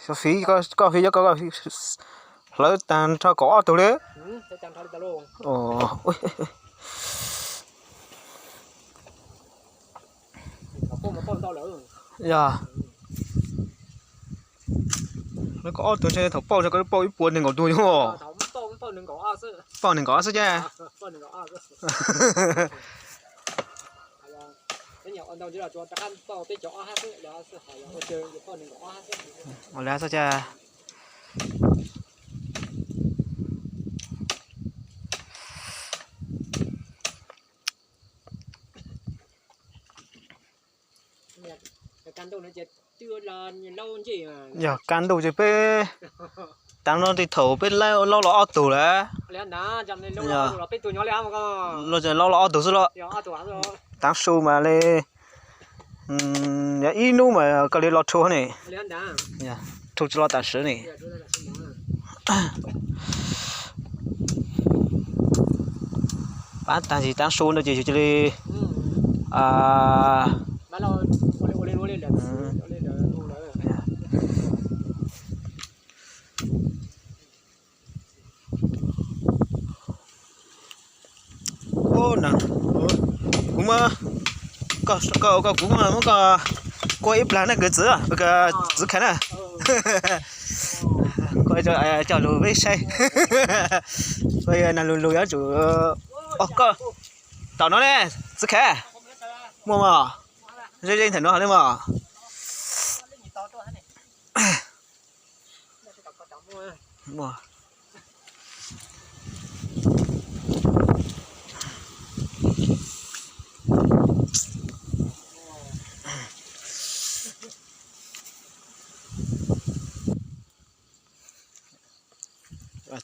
Xyov fiv, koj fiv, hlawv tag nrho kaum ob tug li. Yog, hlawv kaum ob tug ntshe thaum pauj ntshe koj pauj ib puas nees nkaum tug yom. Pauj nees nkaum ob xwb ces. Ua li xwb ces. Yog kaj ntug ces peb tav no tej thaum peb laub los ob tug lawm. Laub los ob tug xwb los. Tav su mas li, yog ib hnub mas koj li los rhu ne. Rhu tsis los tam sim ne. Pab tag sim tav su no ces yus cia li Kuv muab, koj, koj, kuv muab koj kuaj ib plag na kwv txwv, txwv kha na. Koj coj lug peb saib. Koj yog nag lug lug yuav tsum, koj tom no ne, txwv kha muaj mog, ze ze ntawm no ne mog.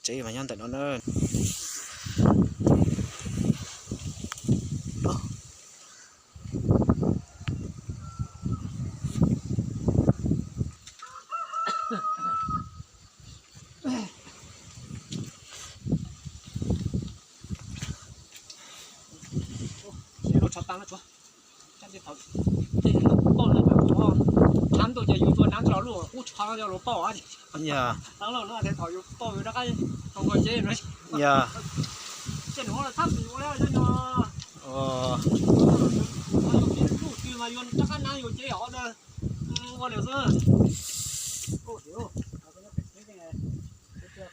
Tsev mas nyob ntawm no na. Tshab ntuj ces yus tua nab los luj, qub tsho coj los pauj. Thaum yus pauj yus rov qab, yog, ces nws ua txhab tis ua li no, yus tsis luj tsis mas yus rov qab nab yus ces ua li xwb.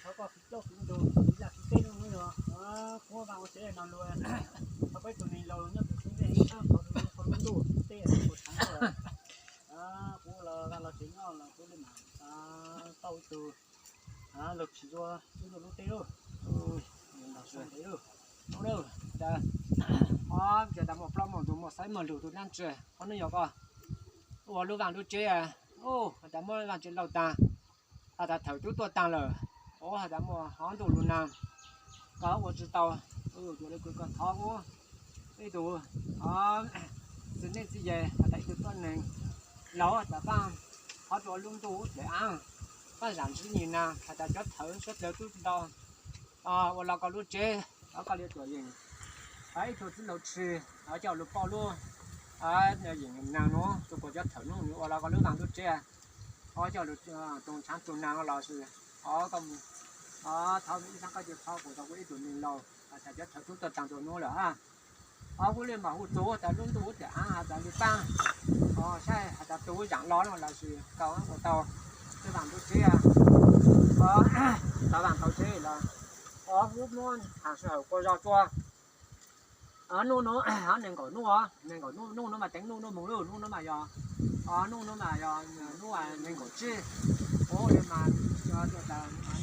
Thov koj fiv plaub fiv ntug, fiv laj fiv teb no yog, kuv vaj ua tsev no lug, thov peb tug neeg laus nyob tus tub tej, thov lub ntuj teb tus thav, kuv los vaj los tsev nyob los kuv li mas tau ib tug lug tsis ua ib lub teb lauj. Ces tas muaj plaub muaj ntug muaj xaiv muaj lug tus nab ntsia, qhov no yog koj ua lub vaj lub tsev, has tas muab vaj tsev laus tag, has tas thawm tub tuaj tag lawm, has tas muaj hov ntuj lug nag, koj ua tsis tau, yuav li kuv koj thov muab ib tug txiv neej txiv yaig has tas ib tug tuab neeg laus has tas pab thov rua lub ntuj ub dlaim av, pab zam ntsib nyiag nag has tas cov thawm suav dlawg tub ntau ua los koj lub tsev, thov koj li tuam yeem, ib tug txiv laus tshis coj lug pauj lub yeem nag nuav rua kuv cov thawm nub nws ua los koj lub vaj lub tsev, coj lug tug tshaav tug nag los sis thov ib sab koj cia thov kuv tau kuv ib tug neeg laus has tas cov thawm tub tuaj tag rua nub lawm. Kuv li mam hu tug tas lub ntuj ub dlaim av has tas li pab saib has tas tug zaam los no los sis koj ua tau lub vaj lub tsev, tau vaj tau tsev los kuv muab has sij hawm kua zog rua nub nuav, nees nkaum nub, nees nkaum nub, nub nuav mas teev nub nub moog lawm, nub nuav mas yog, nub nuav mas yog nub nees nkaum tsib, ua li mas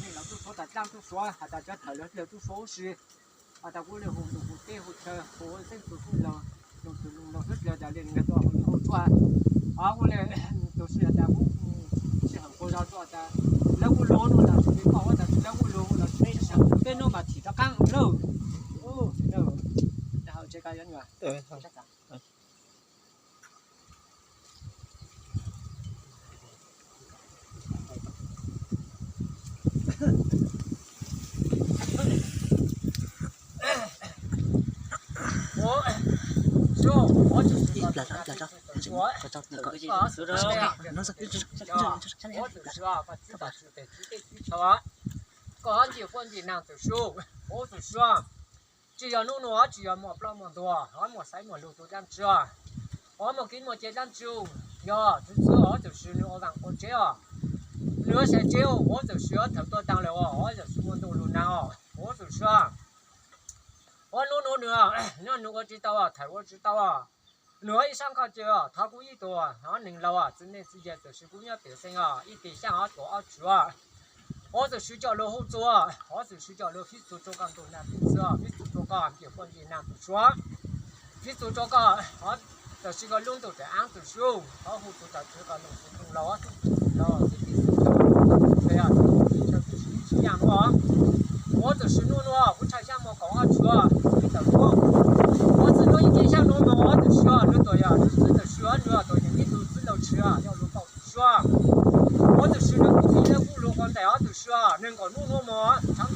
nej los tub suav tas dlaab tub suav has tas cov thawm lawv tub suav huv si, has tas kuv li hu ntuj hu teb hu chaw hu xeeb tug xeeb laug, nug tug nug laug xwb dlawg tas li nkag tua hu hu tsua, kuv li tug si has tas kuv sij hawm kua Lawv ua luag no los tsis koj ua tas lawv ua luag no los peb hnub mas thim rov qab lawm. Koj ntxim quaj ntxim neeg tus sub, ua tus sub, tsis yog hnub nua tsis yog muaj plaub muaj ntug, muaj xaiv muaj lug tus dlaab tsi, muaj kev muaj cai dlaab tsi, yog txwv txwv ua tus sub nws ua vaaj ua tsev os, nws ua sai tsev ua tus sub thawm tuaj taag lawm os, ua tus sub muaj ntuj lug naag os, ua tus sub. Ua hnub nua nws, nws ua tsis tau, thawm ua tsis tau, nws ua ib sab nkoj ceg, thov kuv ib tug neeg laus txwv neej txwv yaig tus sub kuv nyob pem xeeb os, ib teg xyaaj ob tuam ob tswv, ua tus sub coj lug hu txug, ua tus sub coj lug fib txug rua koj ntuj nag teb txwv, fib txug rua koj ntxim quaj ntxim neeg tus sub, fib txug rua koj tus sub koj lub ntuj tes aav tus sub, thov hu txug tawm tswv koj lug txug ntuj laug, txug tug laug txug tib txug tug, ua tus sub nub nua kuv tshaj xyaab muaj kaum ob tswv, ib tawm tuab, ua txwv nua ib teg xyaaj nua moog ua tus sub, nws tuam yog txwv tus sub, nws tuam yog ib tug txwv laug tshwv yog lug kaum tus sub, ua tus sub nws kuj txwv lawv kuj lug quas ntaim ua tus sub, neeg nkaum nub nua moog tshaav